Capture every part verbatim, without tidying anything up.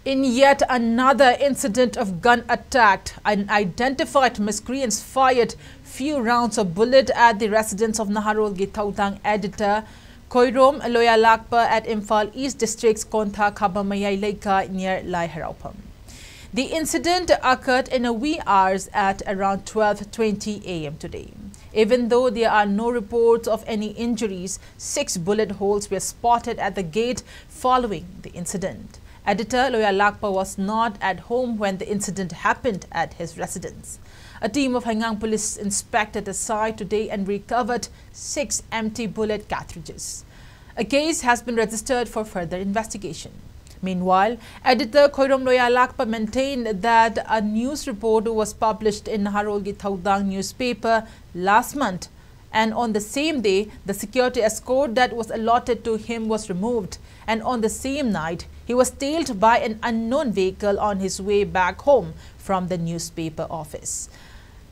In yet another incident of gun attack, unidentified miscreants fired few rounds of bullet at the residence of Naharolgi Thaudang editor Khoirom Loyalakpa at Imphal East District's Kontha Khabam Mayai Leikai near Laiharaupam. The incident occurred in the wee hours at around twelve twenty a m today. Even though there are no reports of any injuries, six bullet holes were spotted at the gate following the incident. Editor Loyalakpa was not at home when the incident happened at his residence. A team of Haigang police inspected the site today and recovered six empty bullet cartridges. A case has been registered for further investigation. Meanwhile, editor Khoirom Loyalakpa maintained that a news report was published in Naharolgi Thaudang newspaper last month, and on the same day, the security escort that was allotted to him was removed, and on the same night, he was tailed by an unknown vehicle on his way back home from the newspaper office.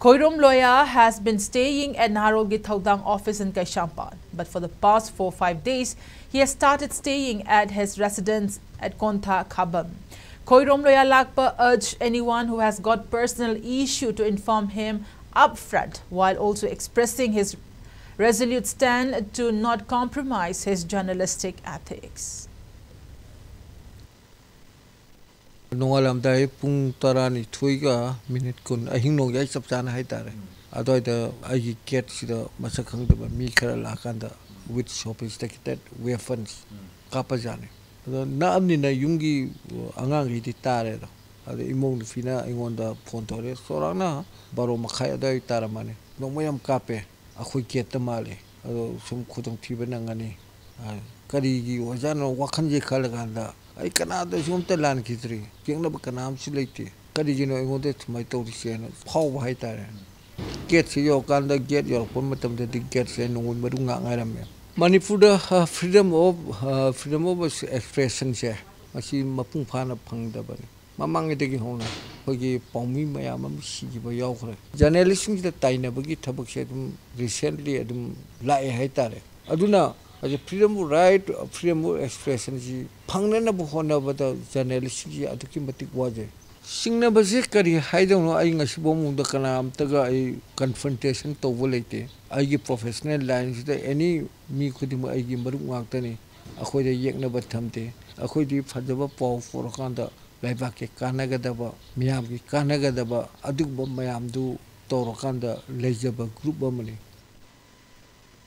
Khoirom Loya has been staying at Naharolgi Thaudang office in Kaisamphan, but for the past four five days, he has started staying at his residence at Kontha Khabam. Khoirom Loyalakpa urged anyone who has got personal issue to inform him upfront, while also expressing his resolute stand to not compromise his journalistic ethics. ꯅꯣꯡꯉꯥꯜꯂꯝꯗꯥꯏ ꯄꯨꯡ ꯇꯔꯥꯅꯤꯊꯣꯏꯒ minute ꯀꯨꯟ, ꯑꯍꯤꯡ ꯅꯣꯡꯌꯥꯏ ꯆꯞ ꯆꯥꯅ ꯍꯥꯏꯇꯥꯔꯦ꯫ ꯑꯗꯨꯋꯥꯏꯗ ꯑꯩꯒꯤ ꯒꯦꯠꯁꯤꯗ ꯃꯁꯛ ꯈꯪꯗꯕ ꯃꯤ ꯈꯔ ꯂꯥꯛꯑꯀꯥꯟꯗ with sophisticated weapons ꯀꯥꯞꯄꯖꯥꯠꯅꯤ꯫ ꯑꯗꯣ ꯅꯛꯑꯕꯅꯤꯅ ꯌꯨꯝꯒꯤ ꯑꯉꯥꯡꯈꯩꯗꯤ ꯇꯥꯔꯦ꯫ ꯑꯗꯣ ꯑꯗꯣ ꯏꯃꯧ ꯅꯨꯄꯤꯅ ꯑꯩꯉꯣꯟꯗ ꯐꯣꯟ ꯇꯧꯔꯦ, ꯆꯥꯎꯔꯥꯛꯅ ꯕꯥꯔꯣ ꯃꯈꯥꯏ ꯑꯗꯨꯋꯥꯏ ꯇꯥꯔꯝꯃꯅꯤ꯫ ꯅꯣꯡꯃꯩ ꯌꯥꯝ ꯀꯥꯞꯄꯦ, ꯑꯩꯈꯣꯏ ꯒꯦꯠꯇ ꯃꯥꯜꯂꯦ, ꯑꯗꯣ ꯁꯨꯝ ꯈꯨꯗꯣꯡꯊꯤꯕ ꯅꯪꯒꯅꯤ꯫ ꯑ, ꯀꯔꯤꯒꯤ ꯑꯣꯏꯖꯥꯠꯅꯣ ꯋꯥꯈꯜꯁꯦ ꯈꯜꯂꯀꯥꯟꯗ ꯑꯩ ꯀꯅꯥꯗꯁꯨ ꯑꯝꯇ ꯂꯥꯟꯈꯤꯗ꯭ꯔꯤ, ꯌꯦꯡꯅꯕ ꯀꯅꯥꯝꯁꯨ ꯂꯩꯇꯦ, ꯀꯔꯤꯒꯤꯅꯣ ꯑꯩꯉꯣꯟꯗ ꯁꯨꯃꯥꯏꯅ ꯇꯧꯔꯤꯁꯦꯅ ꯐꯥꯎꯕ ꯍꯥꯏꯇꯥꯔꯦ꯫ ꯒꯦꯠꯁꯦ ꯌꯧꯔꯀꯥꯟꯗ, ꯒꯦꯠ ꯌꯧꯔꯛꯄ ꯃꯇꯝꯗꯗꯤ ꯒꯦꯠꯁꯦ ꯅꯣꯡꯃꯩ ꯃꯔꯨ ꯉꯥꯛ ꯉꯥꯏꯔꯝꯃꯦ꯫ ꯃꯅꯤꯄꯨꯔꯗ, ꯑ, freedom of, ꯑ, freedom of expressionꯁꯦ ꯃꯁꯤ ꯃꯄꯨꯡ ꯐꯥꯅ ꯐꯪꯗꯕꯅꯤ꯫ ꯃꯃꯥꯡꯉꯩꯗꯒꯤ ꯍꯧꯅ ꯑꯩꯈꯣꯏꯒꯤ ꯄꯥꯎꯃꯤ ꯃꯌꯥꯝ ꯑꯃ ꯁꯤꯈꯤꯕ ꯌꯥꯎꯈ꯭ꯔꯦ꯫ ꯖꯔꯅꯦꯂꯤꯁꯁꯤꯡꯁꯤꯗ ꯇꯥꯏꯅꯕꯒꯤ ꯊꯕꯛꯁꯦ ꯑꯗꯨꯝ recently ꯑꯗꯨꯝ ꯂꯥꯛꯑꯦ ꯍꯥꯏꯇꯥꯔꯦ꯫ ꯑꯗꯨꯅ ꯑꯗꯨ freedom of right, freedom of expression ꯁꯤ ꯐꯪꯅꯅꯕ ꯍꯣꯠꯅꯕꯗ journalist ꯁꯤꯡꯁꯤ ꯑꯗꯨꯛꯀꯤ ꯃꯇꯤꯛ ꯋꯥꯖꯩ꯫ ꯆꯤꯡꯅꯕꯁꯦ ꯀꯔꯤ ꯍꯥꯏꯗꯧꯅꯣ? ꯑꯩ ꯉꯁꯤꯐꯥꯎ ꯃꯉꯣꯟꯗ ꯀꯅꯥꯝꯇꯒ ꯑꯩ confrontation ꯇꯧꯕ ꯂꯩꯇꯦ꯫ ꯑꯩꯒꯤ professional line ꯁꯤꯗ any ꯃꯤ ꯈꯨꯗꯤꯡꯃꯛ ꯑꯩꯒꯤ ꯃꯔꯨꯞ ꯉꯥꯛꯇꯅꯤ꯫ ꯑꯩꯈꯣꯏꯗ ꯌꯦꯛꯅꯕ ꯊꯝꯗꯦ꯫ ꯑꯩꯈꯣꯏꯗꯤ ꯐꯖꯕ ꯄꯥꯎ ꯄꯨꯔꯛꯀꯥꯟꯗ ꯂꯩꯕꯥꯛꯀꯤ ꯀꯥꯟꯅꯒꯗꯕ, ꯃꯤꯌꯥꯝꯒꯤ ꯀꯥꯟꯅꯒꯗꯕ ꯑꯗꯨꯒꯨꯝꯕ ꯃꯌꯥꯝꯗꯨ ꯇꯧꯔꯀꯥꯟꯗ ꯂꯩꯖꯕ group ꯑꯃꯅꯤ꯫